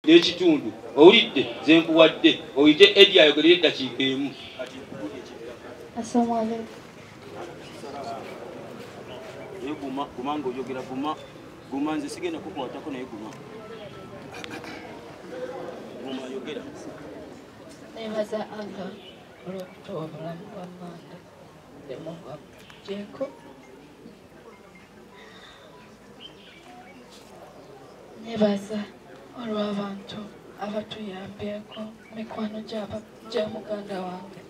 n'ekitundu owulidde zenkuwadde oyite Edi ayogerere eddakiika emu. Assalamu alaikum. Naye guma guma ng'oyogera guma guma nze sigenda kukwatako naye guma guma yogera. Nebaza Allah olw'okutuwa obulamu bwa Manda ne Mungu amuggyeko. Nebaza olw'abantu abatuyambyeko mikwano gya muganda wange.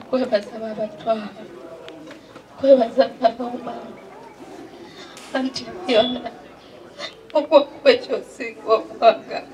Kwebaza babatwala, kwebaza baba anti yona okuba ekyosinga okwagala.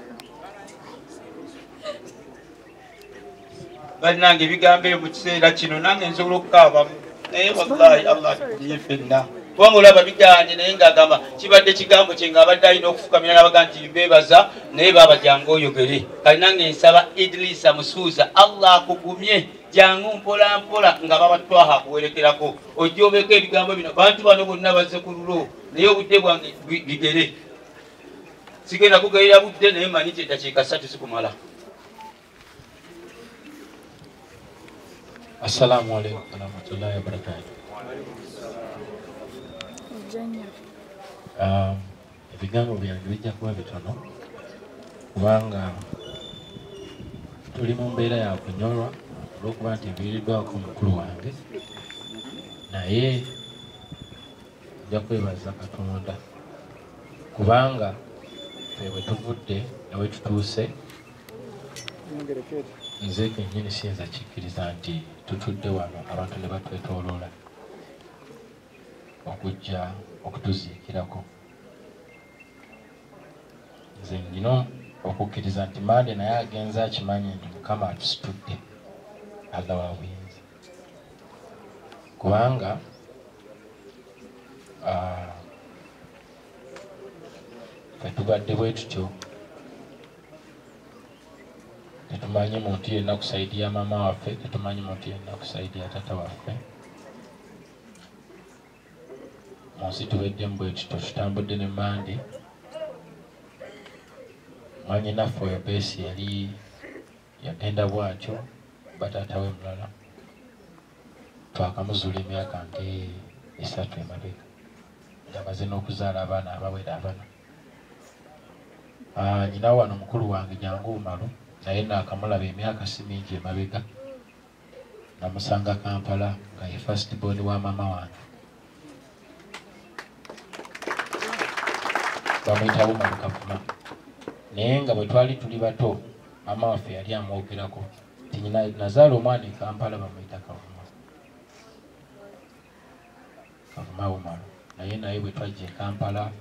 Bannange ebigambo ebyo mu kiseera kino nange nsobola okukaabamu naye wallahi Allah atukulye ffenna kubanga olaba bigaanye naye ng'agamba kibadde kigambo kye ng'abadde alina okufukamira n'abaga nti mbeebaza naye baaba jangu oyogere. Kale nange nsaba Idrisa Musuuza Allah akugumye jangu mpola mpola nga babatwaha akuwerekerako ojja obeeko ebigambo bino. Bantu bano bonna bazze ku lulo naye obudde bwange bigere sigenda kugerera budde naye manyi nti eddakiika 3 zikumala. Assalamu alaikum warahmatullahi wabarakatuh. Ebigambo byange bijja kuba bitono kubanga tuli mu mbeera ya kunyolwa olw'okuba nti nviiriddwako mukulu wange, naye nja kwebaza Katonda kubanga ffe bwe tuvudde ne we tutuuse nze kennyini siyinza kikkiriza nti tutudde wano abantu ne batwetooloola okujja okutuziikirako. Nze nnina okukkiriza nti Mande naye agenze akimanye nti Mukama atusitudde Allah wa buyinza, kubanga ffe tubadde bwe tutyo tetumanyi muntu yenna ku sayidi ya maama waffe, tetumanyi muntu yenna ku sayidi ya taata waffe. Mu nsi tubeddemu bwe tutyo, tutambudde ne Mande. Mwannyinaffe oyo Besi yali yagenda bw'atyo bataata we mulala twakamuzuula emyaka nge 3 emabega ng'amaze n'okuzaala abaana abawera abana. Nnyina wano mukulu wange Jangu Umaru naye naakamulaba emyaka si mingi emabega, namusanga Kampala nga ye first born wa maama wange, bamuyita Umaru Kavuma. Naye nga bwe twali tuli bato maama waffe yali amwogerako nti nazaala omwana e Kampala bamuyita Kavuma, Kavuma Umaru. Naye bwe twajja e Kampala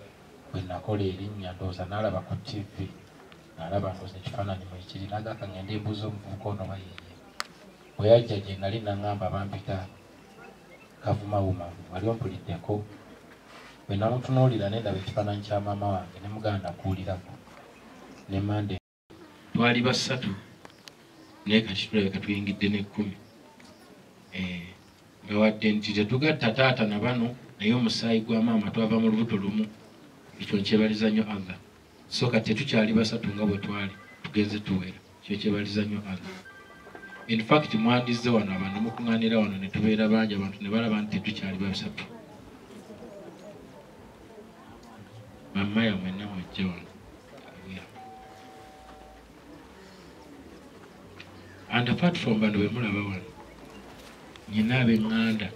bwe nakola erinnya ndowooza n'alaba ku TV nalaba ndowooza ekifaananyi mwekiri n'agamba ngende mbuuze omuvubuka ono oba yeye. Bwe yajja gye nali naŋŋamba bampita Kavuma Umaru, wali ompuliddeko. Bwe namutunuulira ne ndaba ekifaananyi kya maama wange ne muganda kuwulirako ne Mande. Twali basatu naye kati tulabika tuyingidde ne 10. Nga wadde nti tetugatta taata na bano naye omusaayi gwa maama twava mu lubuto lumu, ekyo nkyebaliza nnyo Allah. So kati tetukyali basatu nga bwe twali, tugenze tuwera, kyo kyebaliza nnyo Allah. In fact mwandizze wano abantu mukuŋŋaanira wano ne tubeera bangi abantu ne balaba nti tetukyali basatu. Bamaya mwenna mwejje wano. And apart from bano be mulaba wano, nnina ab'eŋŋanda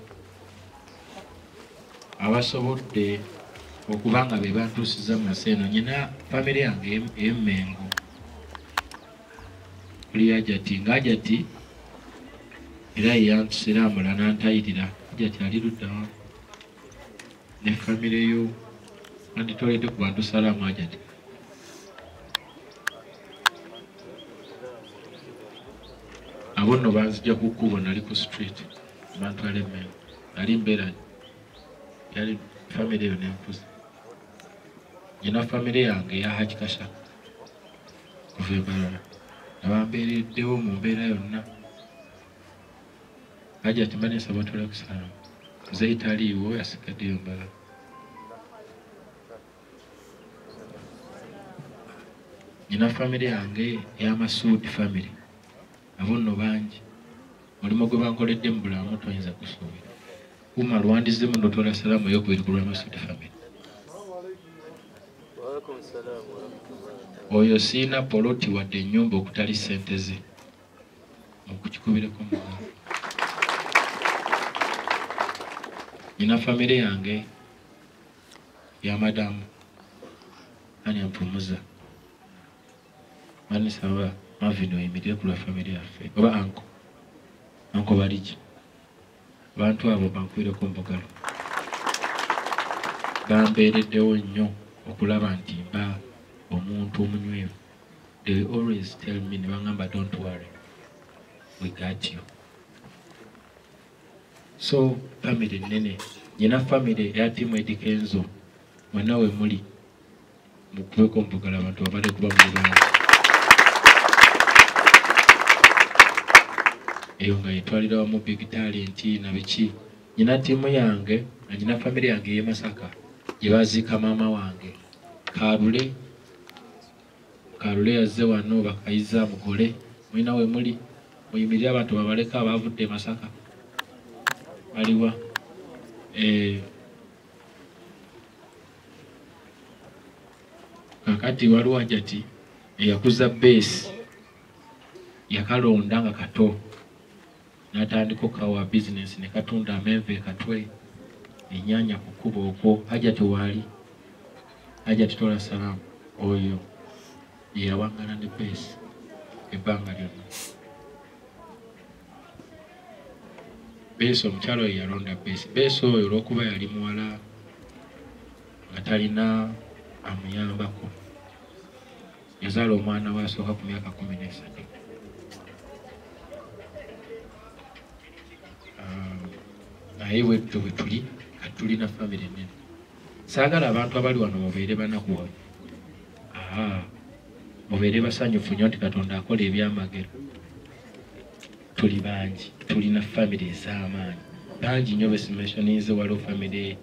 abasobodde okuba nga be bantuusiza mu nsi eno. Nnina famire yange ey'Emmengo kuli Hajati, nga Hajati era ye yantusiramula n'antayirira. Hajati ali ludda wa ne famire yo anditoledde ku bantu salaamu Hajati. Abo nno banzija ku kkubo, nali ku street bantwala Emmengo, nali mbeera yali famire eyo nenkuza. Nnina famire yange eya Haji Kasha kuva e Mbarara, abambeereddewo mu mbeera yonna. Hajati mba nsaba otule ku salaamu, Muzeeyi taliiwo yasigaddeyo Mbarara. Nina famire yange ey'Amasuudi family, abo nno bangi, mulimu gwe bankoledde mu bulamu toyinza kusuubira. Kuma lwandize muno tola salaamu ey'okubiri ku lw'Amasuudi family. Oyo siina poloti wadde ennyumba okutali ssente ze, mukukikubireko mugalo. Nina famire yange ya madamu ani ampumuza manisaba Marvin oyimirire ku lwa famire yaffe oba anko anko baliki abantu abo bankubireko mugalo, bambeereddewo nnyo okulaba nti mba omuntu omunywevu. They always tell me ne bangamba don't worry, we got you. So family nene, nina family ya timu Eddy Kenzo, mwenna we muli mukubeko mbugala abantu babale kuba mulungi. Eyo nga yetwalira wamu big talent na biki. Nina timu yange na nina family yange y'e Masaka gye baziika maama wange Karule. Karule yazze wano bakayiza mugole, mulina we muli muyimirire abantu babaleka abavudde e Masaka baliwa. Kakati waliwo Hajati eyakuza base yakalonda nga kato n'atandika okawa bizinensi ne katunda amenvu e Katwe, ennyaanya ku kkubo okwo. Hajati waali, Hajati tola salaamu, oyo ye yawangala ne base ebbanga lyonna. Base omukyala oyo yalonda base. Base oyo olw'okuba yali muwala nga talina amuyambako, yazaala omwana we asooka ku myaka 13. Naye bwetutyo bwe tuli kati tulina famire nnene. Saagala abantu abali wano mubeere banakuwavu, mubeere basanyufu nnyo nti Katonda akola ebyamagero. Tuli bangi, tulina famire ez'amaanyi bangi nnyo besimationize. Waliwo famire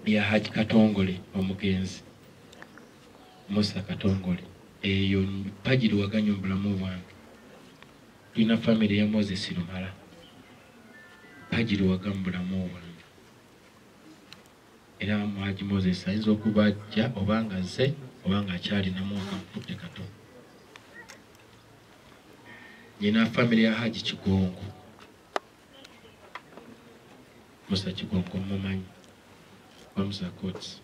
ya Haji Katongole omugenzi Musa Katongole, eyo mpagiriwaganya mu bulamu bwange. Tulina famire ya Moses Lumala, mpagiriwaga mu bulamu bwange. Era Haji Moses ayinza okuba ajja oba nga azze oba nga akyalinamu akamukutte kato. Nina famire ya Haji Kigongo, Musa Kigongo mumanyi, Musa Coats.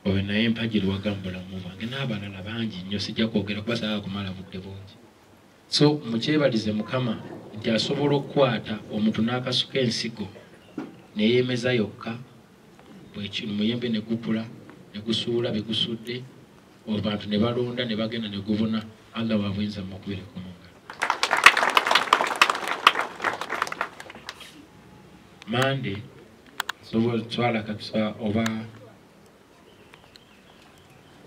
Oyo naye mpagiriwaga mu bulamu bwange n'abalala bangi nnyo, sijja kwogera kuba saagala kumala budde bungi. So mukyebalize Mukama nti asobola okukwata omuntu n'akasuka ensigo ne yeemeza yokka, omuyembe ne gukula ne gusuula bye gusudde, abantu ne balonda ne bagenda ne gubuna. Allah wa buyinza mukubireko mu ngalo. Mande sobola twala kakisa oba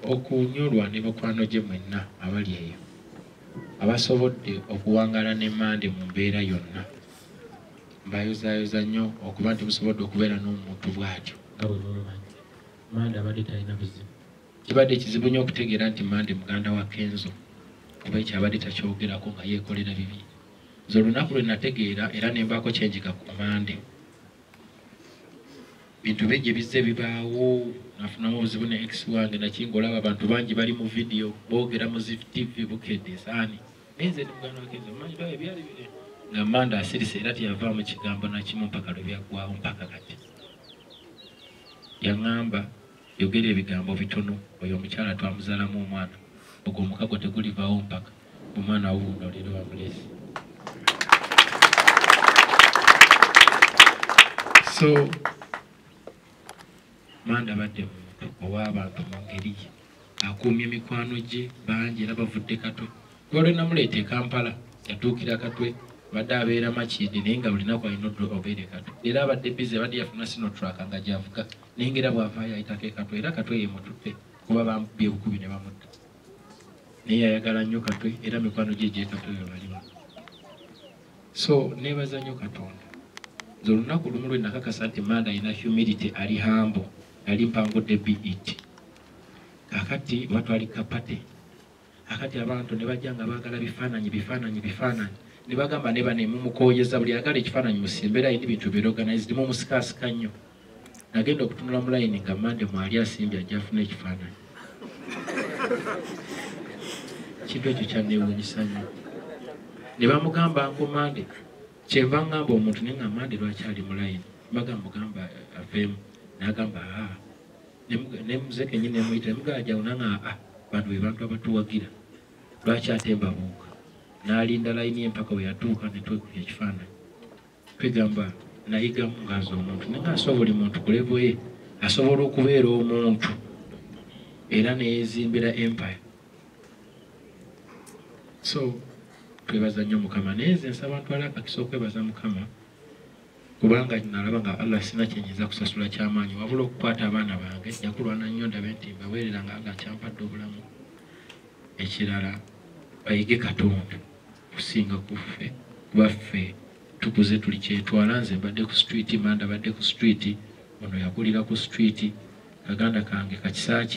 okunyolwa ne bakwano gye mwenna abali eyo abasobodde okuwangala ne Mande mu mbeera yonna. Mbayozaayoza nnyo okuba nti musobodde okubeera n'omuntu bw'atyo nga bwe mumumanyi. Mande abadde talina buzibu. Kibadde kizibu nnyo okutegeera nti Mande muganda wa Kenzo, kuba ekyo abadde takyogerako nga yeekolera bibi. Nze olunaku lwe nategeera era ne mbaako kyenjiga ku Mande, bintu bingi bizze bibaawo. Nafunamu obuzibu ne ex wange nakinga olaba abantu bangi bali mu vidiyo boogera mu zi TV bukedde esaani, naye nze ndi muganda wa Kenzo, omanyi babe byali bire nga Mande asirise era teyavaamu kigambo nakimu mpaka lwe byaggwawo mpaka kati. Yaŋŋamba yogera ebigambo bitono, oyo omukyala twamuzaalamu omwana, ogwo omukago tegulivaawo mpaka omwana wuuno leero bamulezi. So Mande abadde muntu ow'abantu mu ngeri ye, akuumye mikwano gye bangi era bavudde Katwe. Kuba lwe namuleeta e Kampala yatuukira Katwe, abadde abeera Makindye naye nga buli lunaku alina obeera e Katwe. Era abadde busy, abadde yafuna Sinotruk nga gy'avuga, naye ng'era bw'avaayo ayitako e Katwe, era Katwe ye mututte kuba bamukubye bukubi ne bamutta. Naye ayagala nnyo Katwe era mikwano gye egy'e Katwe be balimu. So neebaza nnyo Katonda. Nze olunaku lumu lwe nakakasa nti Mande alina humility, ali humble, nali mpangudde BET. Akati batwali kapate. Akati abantu ne bajja nga baagala bifaananyi bifaananyi bifaananyi. Ne bagamba ne bane mumukoyeza buli agala ekifaananyi musimbera indi bintu organized mu musikasika nnyo. Nagenda okutunula mu line nga Mande mwali asimbye ajja afuna ekifaananyi. Kintu ekyo kyanneewuunyisa nnyo. Ne bamugamba nko Mande, kyenva ngamba omuntu naye nga Mande lwaki ali mu line? Mugamba aveemu. N'agamba aa. Ne muze kennyini ne muyita ne mugamba ajja nanga aa bantu be bantu abatuwagira. Lwaki ate mbabuuka? N'alinda layini ye mpaka we yatuuka ne twekubya ekifaananyi. Twegamba nayigamu nga nze omuntu naye nga asobola buli muntu ku level ye asobola okubeera omuntu era ne yeezimbira empire. So twebaza nnyo Mukama. Naye nze nsaba ntwale akakisa okwebaza Mukama kubanga nalaba nga Allah sina kye nnyinza kusasula kyamaanyi wabula okukwata abaana bange nja kulwana nnyo ndabe nti mbaweerera nga Allah akyampadde obulamu. Ekirala bayige Katonda kusinga ku ffe kuba ffe tukuze tuli kyetwala. Nze mbadde ku street, Manda abadde ku street, ono yakulira ku street, kaganda kange kakisaaki.